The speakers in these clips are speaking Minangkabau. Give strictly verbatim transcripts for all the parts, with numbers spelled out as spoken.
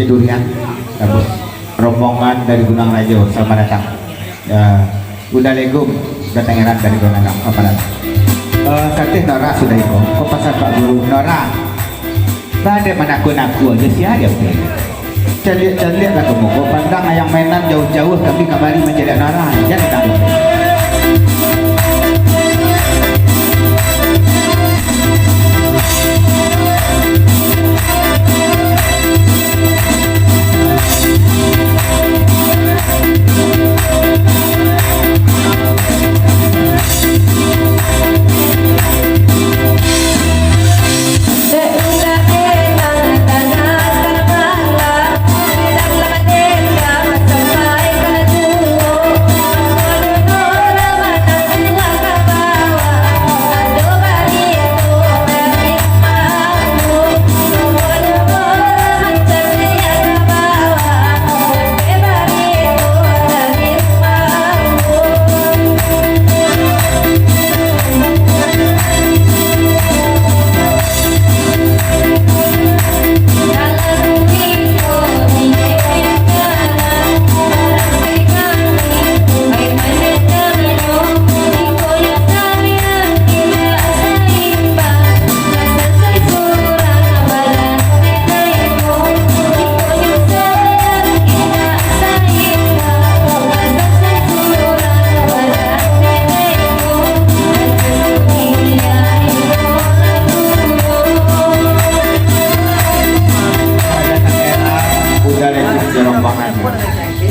Durian, Gabus. Rombongan dari Gunung Rajo, selamat datang. Ya, Bunda Legum, Tangerang dari Gunung Rajo, selamat datang. Eh, Sateh Nora sudah iko, ko pasan Pak Guru, Nora. Lah, dek manaku-naku aja, sia dia, oke. Caliak-caliak lah ka muko, pandang ayang mainan jauah-jauah, kami kamari mancaliak Nora. Jan datang.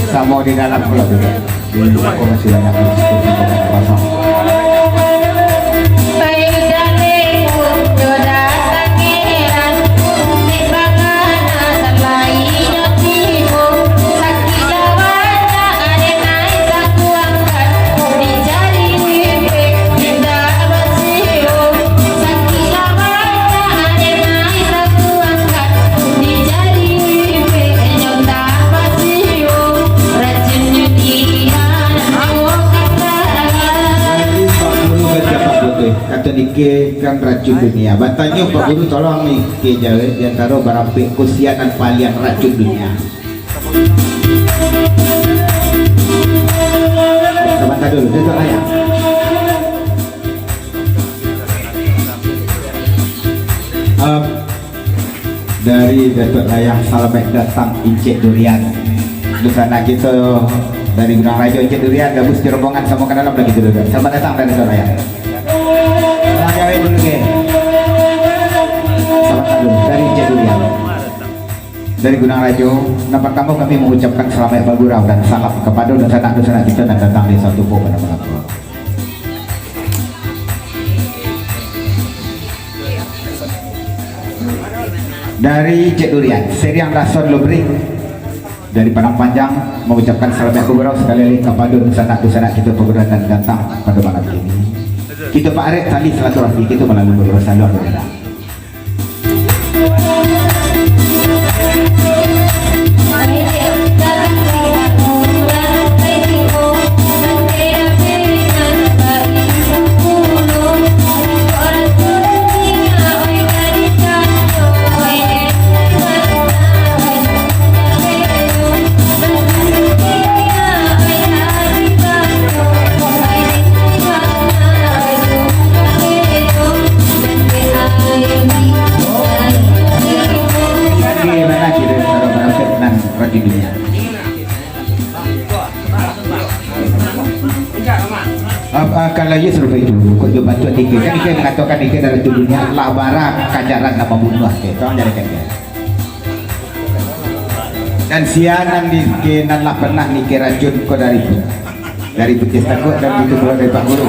Samo di dalam pulo tu. Di luar ko masih banyak kursi-kursi kosong. Kato nike kan racun dunia. Batanyo Pak Guru, tolong nike jawek di antaro barapek kosianan paliang racun dunia. Sabanta dulu, Datuak Layang. Em, dari Datuak Layang, salamaik datang Incek Durian. Dunsanak kito dari Gunung Rajo, Incek Durian, Gabus jo rombongan, samo ka dalam lagi dulu. Salamaik datang dari Datuak Layang. Salamaik dulu, ge. Salamaik dulu dari Incek Durian. Dari Gunung Rajo, nan partamo kami mangucapkan salamaik bagurau dan salam kapado dunsanak-dunsanak kito nan datang di Satupo pado malam ko. Dari Cek Durian, Seriang Dason Lubrik dari Padang Panjang mangucapkan salamaik bagurau sakali lai kapado dunsanak-dunsanak kito paguruan nan datang pado malam kini. Kito paarek tali silaturahmi kito malalui bagurau saluang. Oke, mana kira kalau barangkat nan rajin dunia? Apa kalau iya serupa itu? Kok jawab bantuan tiga? Kan tiga mengatakan tiga dari tu dunia lah barang kajaran nama bunuh. Oke, tolong jadikan dia. Dan sia nan di, ke, nan lah pernah nike racun ko dari tu. Dari Bugis Tangguh dan itu pulo dari Pak Guru.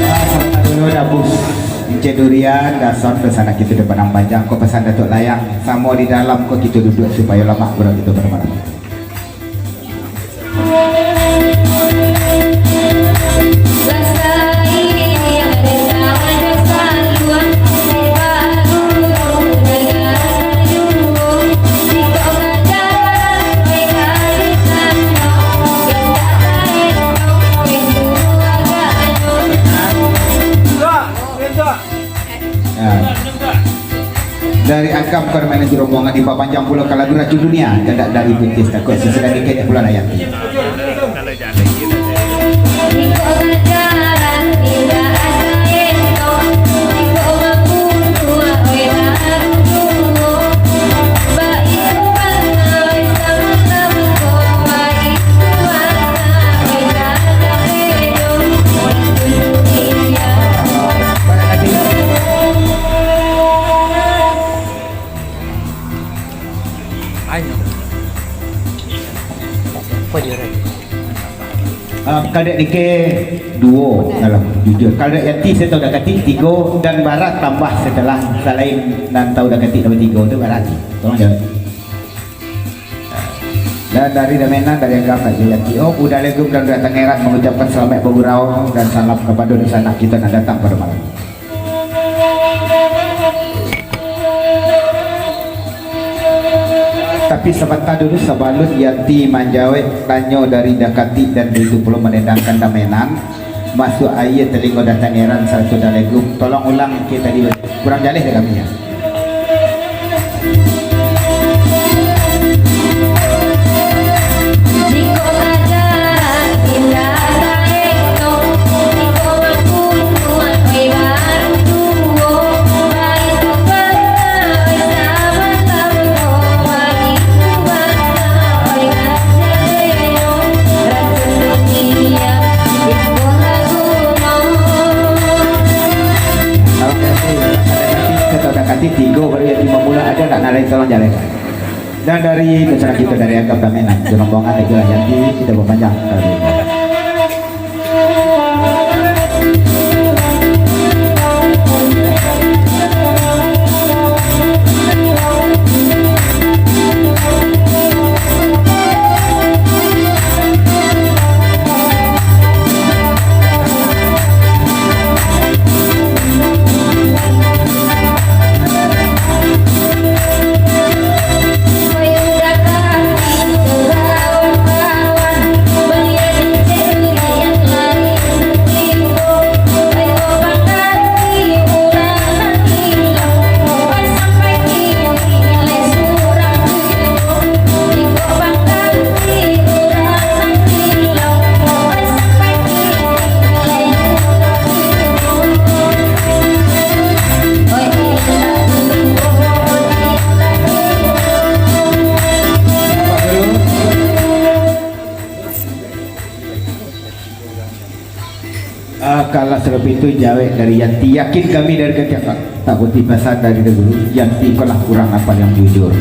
Ah, salamatan dulu Gabus, Encik Durian, Dason, dunsanak kito di Padang Panjang, ko pasan Datuak Layang, samo di dalam ko kito duduak supayo lamak, bro, kito pado malam. Ya. Dari Agam ka Damenan jo rombongan, dipapanjang pulo ka lagu Racun Dunia, Gadang dari Buncis Takok, sisi dari Ketek Pulau Dayati. Anyo. Apa dia, Rai? Ah, kadek nike duo dalam jujur. Kalau Dayati satahu Dakatik tigo, dan Barat tambah setelah, salain nan tahu Dakatik nambah tigo tu Barat. Tolong jawab. Dan dari Damenan, dari Agam, dari Dayati. Oh, Uda Legum dan Uda Tangerang mengucapkan selamat bagurau dan salam kepada sanak-sanak kita nan datang pada malam. Tapi sabanta dulu, sabalun Yati manjawek tanyo dari Dakatik dan baitu pulo mandendangkan Damenan, masuak aia talingo Uda Tangerang sarato Uda Legum. Tolong ulang ke tadi, kurang jaleh dek kami, ya. Kalau Dakatik tigo baru Yati mamulai, ado ndak nan lain, tolong jaleh. Dan dari masyarakat kita dari Agam Damenan, jo rombongan itulah Yati, kita papanjang kali ini. Ah, kalah sarapi itu jawek dari Yanti. Yakin kami dari Katiak, tak putih pasan dari dahulu. Yanti kalah kurang apa yang jujur.